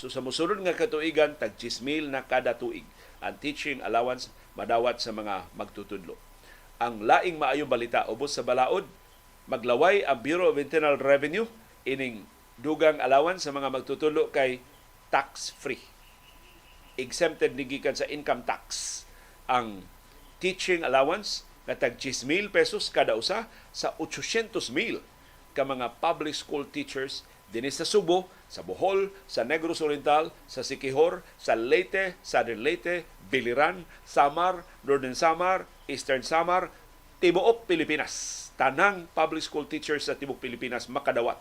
So sa mosunod nga katuigan, tag 10,000 na kada tuig ang teaching allowance madawat sa mga magtutudlo. Ang laing maayong balita ubos sa balaod, maglaway ang Bureau of Internal Revenue ining dugang allowance sa mga magtutudlo kay tax free. Exempted ni gikan sa income tax ang teaching allowance nga tag 10,000 pesos kada usa sa 800,000 ka mga public school teachers dinhi sa Subo, sa Bohol, sa Negros Oriental, sa Siquijor, sa Leyte, Southern Leyte, Biliran, Samar, Northern Samar, Eastern Samar, tibuok Pilipinas. Tanang public school teachers sa tibuok Pilipinas makadawat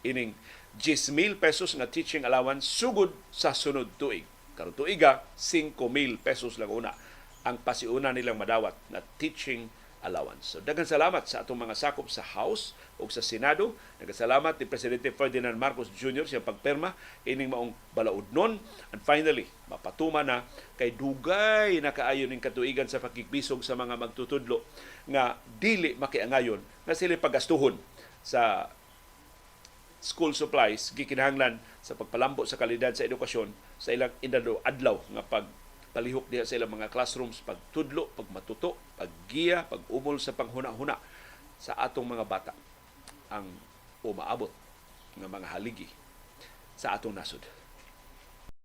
ining 10,000 pesos nga teaching allowance sugod sa sunod tuig. Karon tuiga, 5,000 pesos lang una ang pasiuna nilang madawat na teaching allowance. So daghang salamat sa atong mga sakop sa House ug sa Senado. Daghang salamat ni Presidente Ferdinand Marcos Jr. sa pagperma ining maong balaudnon. And finally, mapatuma na kay dugay na kaayo ning katuigan sa pakigbisog sa mga magtutudlo nga dili makiangayon nga sila pagastuhon sa school supplies gikinahanglan sa pagpalambo sa kalidad sa edukasyon sa ilang inadlaw adlaw nga pag palihok diha sa ilang mga classrooms, pagtudlo, pagmatuto, paggiya, pag-umol sa panghuna-huna sa atong mga bata, ang umaabot nga mga haligi sa atong nasod.